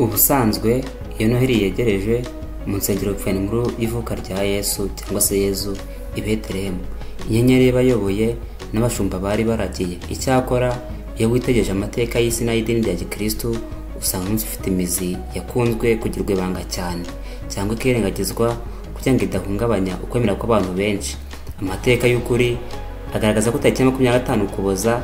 Ubusanzwe iyo Noheli yegereje, mu nsengero bapfana inkuru y'ivuka rya Yesu cyangwa se Yezu i Betelehemu. Inyenyeri yabayoboye n'abashumba bari baragiye. Icyakora iyo witegereje amateka y'isi n'ay'idini rya Gikristu, usanga umunsi ufite imizi yakunzwe kugirwa ibanga cyane cyangwa ikirengagizwa kugira ngo idahungabanya ukwemera kw'abantu benshi. Amateka y'ukuri agaragaza ko tariki ya 25 Ukuboza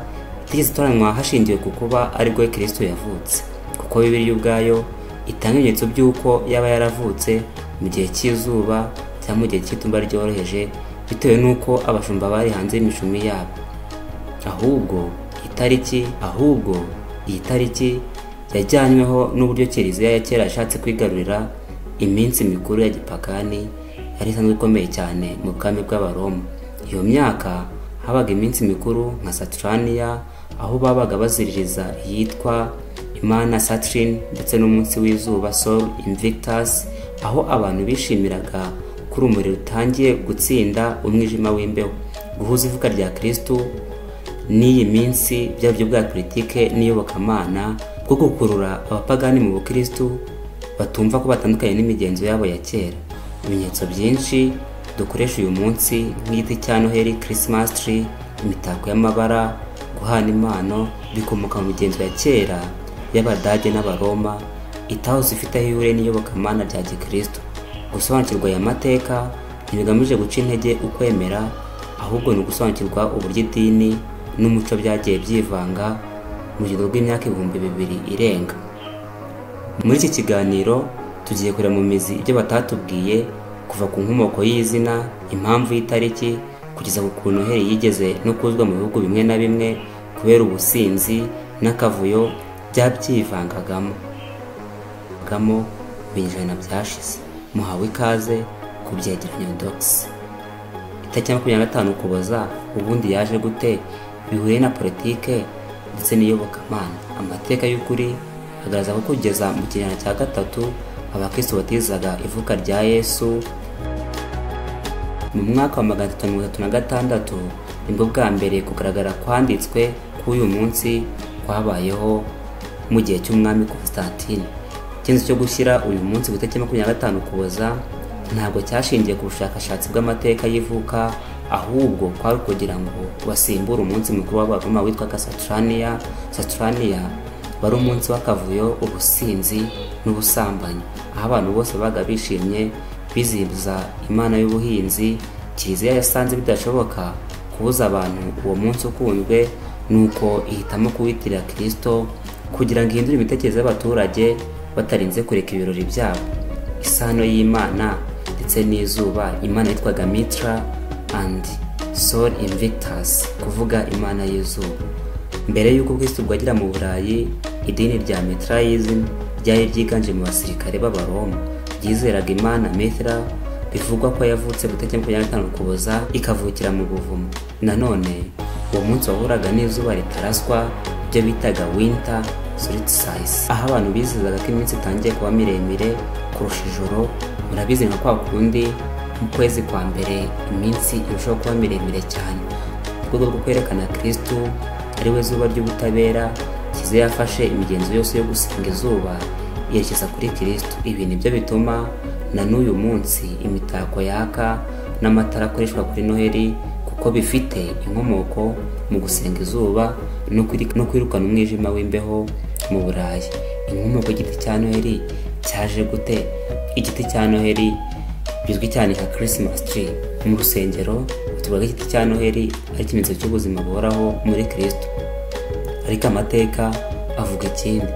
itigeze itoranywa hashingiwe ku kuba aribwo Kristo yavutse, kuko Bibiliya ubwayo itanga ibimenyetso by'uko yaba yaravutse mu gihe cy'izuba cyangwa mu gihe cy'itumba ryoroheje, bitewe n'uko abashumba bari hanze y'imishumi yabo. Ahubwo iyi tariki yajyanyweho n'uburyo Kiliziya ya kera yashatse kwigarurira iminsi mikuru ya gipagani yari isanzwe ikomeye cyane mu bwami bw'Abaroma. Iyo myaka habaga iminsi mikuru nka Saturnalia, aho babaga baziririza iyitwa Imana Saturn, ndetse n'umunsi w'izuba Sol Invictus, aho abantu bishimiraga ko urumuri rutangiye gutsinda umwijima w'imbeho. Guhuza ivuka rya Kristo n'iyi minsi byaba uburyo bwa politike n'iyobokamana bwo gukurura abapagani mu bukristu batumva ko batandukanye n'imigenzo yabo ya kera. Ibimenyetso byinshi dukoresha uyu munsi nk'igiti cya Noheli, Christmas tree, imitako y'amabara, guhana impano, bikomoka mu migenzo ya kera y'Abadage n'Abaroma itahoze ifite aho ihuriye n'iyobokamana rya Gikristo. Gusobanukirwa aya mateka ntibigamije guca intege ukwemera, ahubwo ni ugusobanukirwa uburyo idini n'umuco byagiye byivanga mu rugendo rw'imyaka 2000 irenga. Muri iki kiganiro tugiye kureba mu mizi ibyo batatubwiye, kuva ku nkomoko y'izina, impamvu y'itariki, kugeza ku kuntu Noheli yigeze no kuzwa mu bihugu bimwe na bimwe kubera ubusinzi n'akavuyo byabyivangagamo mu binyejana byashize. Muhawe ikaze ku Byegeranyo Docs. Itariki ya 25 Ukuboza ubundi yaje gute, bihuriye na politike ndetse n'iyobokamana? Amateka y'ukuri agaragaza ko kugeza mu kinyejana cya 3 abakristo batizaga ivuka rya Yesu. Mu mwaka wa 336 nibwo bwa mbere kugaragara kwanditswe k'uyu munsi kwabayeho mu gihe cy'umwami Constantine. Icyemezo cyo gushyira uyu munsi ku itariki 25 Ukuboza ntabwo cyashingiye ku bushakashatsi bw'amateka y'ivuka, ahubwo kwari kugira ngo basimbure umunsi mukuru w'Abaroma witwaga Saturnalia. Saturnalia wari umunsi w'akavuyo, ubusinzi n'ubusambanyi, aho abantu bose babaga bishimye bizihiza imana y'ubuhinzi. Kiliziya yasanze bidashoboka kubuza abantu uwo munsi ukunzwe, nuko ihitamo kuwitirira Kristo kugira ngo ihindure imitekerereze y'abaturage batarinze kureka ibirori byabo. Isano y'Imana ndetse n'izuba, Imana yitwaga Mitra and Sol Invictus, kuvuga Imana y'izuba. Mbere y'uko Kristo bwagera mu Burayi, idini rya Mithraism ryari ryiganje mu basirikare b'Abaroma, ryizeraga Imana Mithra, bivugwa ko yavutse ku itariki 25 Ukuboza ikavukira mu buvumo. Nanone uwo munsi wahuraga n'izuba ritaraswa, ibyo bitaga winter solstice, aho abantu bizizaga ko iminsi itangiye kuba miremire kurusha ijoro. Murabizi nka kwa kundi mu kwezi kwa mbere iminsi irushaho kuba miremire cyane. Mu rwego rwo kwerekana Kristo ari we zuba ry'ubutabera, Kiliziya yafashe imigenzo yose yo gusenga izuba yerekeza kuri Kristo. Ibi nibyo bituma na n'uyu munsi imitako yaka n'amatara akoreshwa kuri Noheli, kuko bifite inkomoko mu gusenga izuba no kwirukana umwijima w'imbeho mu Burayi. Inkomoko y'igiti cya Noheli cyaje gute? Igiti cya Noheli bizwi cyane nka Christmas tree mu rusengero, tuvuga igiti cya Noheli ari ikimenyetso cy'ubuzima buhoraho muri Kristo. Ariko amateka avuga ikindi.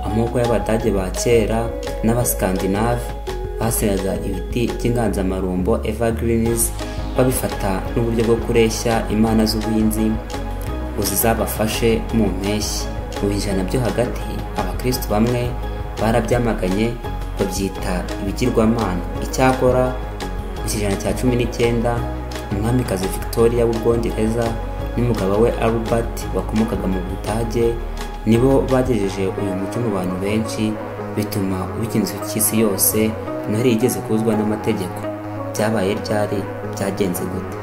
Amoko y'Abadage ba kera n'Abaskandinave basengaga ibiti by'inganzamarumbo evergreens, babifata n'uburyo bwo kureshya imana z'ubuhinzi ngo zizabafashe mu mpeshyi. Mu binyejana byo hagati abakristo bamwe barabyamaganye babyita ibigirwamana. Icyakora mu kinyejana cya 19 umwamikazi Victoria w'Ubwongereza n'umugabo we Albert wakomokaga mu Budage nibo bagejeje uyu muco mu bantu benshi, bituma uba ikintu cy'isi yose. Noheli yigeze kuzwa n'amategeko. Byabaye ryari? Byagenze gute?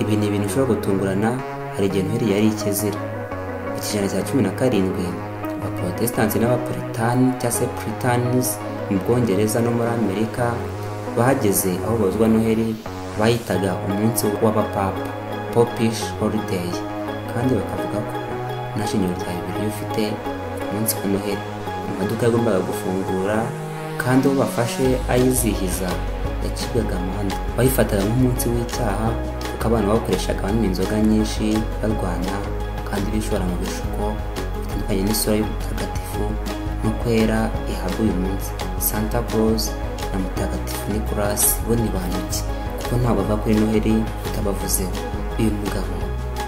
Ibi ni ibintu bishobora gutungurana. Hari igihe Noheli yari ikizira. Mu kinyejana cya 17 Abaprotestanti n'Abapuritani cyangwa se Puritans mu Bwongereza no muri Amerika bahageze aho bazwa Noheli bayitaga umunsi w'abapapa, Popish Holiday, kandi bakavuga ko nta shingiro rya Bibiliya ufite ku munsi wa Noheli. Amaduka yagombaga gufungura kandi uwo bafashe ayizihiza yacibwaga amande. Bayifataga nk'umunsi w'icyaha kuko abantu bawukoreshaga banywa inzoga nyinshi, barwana kandi bishora mu bishuko bitandukanye n'isura y'ubutagatifu no kwera ihabwa uyu munsi. Santa Claus na Mutagatifu Nicholas bo ni bantu ki? Kuko ntabwo bava kuri Noheli utabavuzeho. Uyu mugabo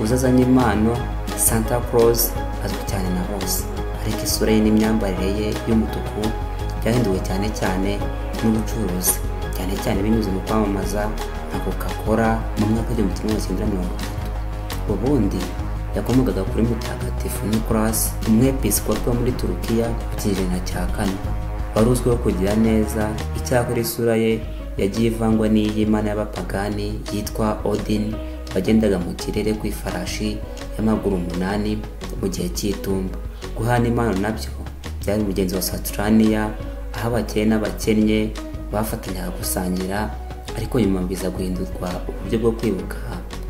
uzazanye impano Santa Claus azwi cyane na bose, ariko isura ye n'imyambarire ye y'umutuku byahinduwe cyane cyane n'ubucuruzi, cyane cyane binyuze mu kwamamaza nka Coca-Cola mu mwaka 1930. Ubundi yakomokaga kuri Mutagatifu Nicholas, umwepiskopi wo muri Turukiya mu kinyejana cya 4, wari uzwiho kugira neza. Icyakora isura ye yagiye ivangwa n'iy'imana y'abapagani yitwa Odin, wagendaga mu kirere ku ifarashi y'amaguru 8 mu gihe cy'itumba. Guhana impano nabyo byari umugenzi wa Saturnia, aho abakene n'abakennye bafatanyaga gusangira, ariko nyuma biza guhindurwa uburyo bwo kwibuka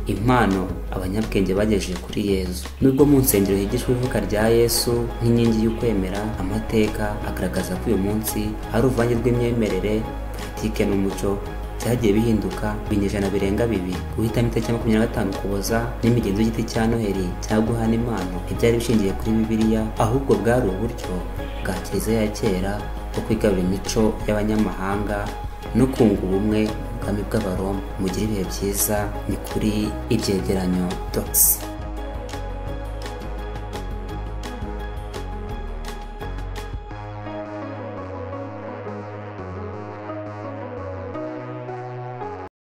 impano abanyabwenge bagejeje kuri Yesu. Nubwo mu nsengero higishwa ivuka rya Yesu nk'inkingi y'ukwemera, amateka agaragaza ko uyu munsi ari uruvange rw'imyemerere, politike n'umuco byagiye bihinduka ibinyejana birenga 2. Guhitamo itariki ya 25 Ukuboza n'imigenzo y'igiti cya Noheli cyangwa guhana impano ntibyari bishingiye kuri Bibiliya, ahubwo bwari uburyo bwa Kiliziya ya kera bwo kwigarurira imico y'abanyamahanga no kunga ubumwe mu bwami bw'Abaroma. Mugire ibihe byiza. Ni kuri Ibyegeranyo Docs.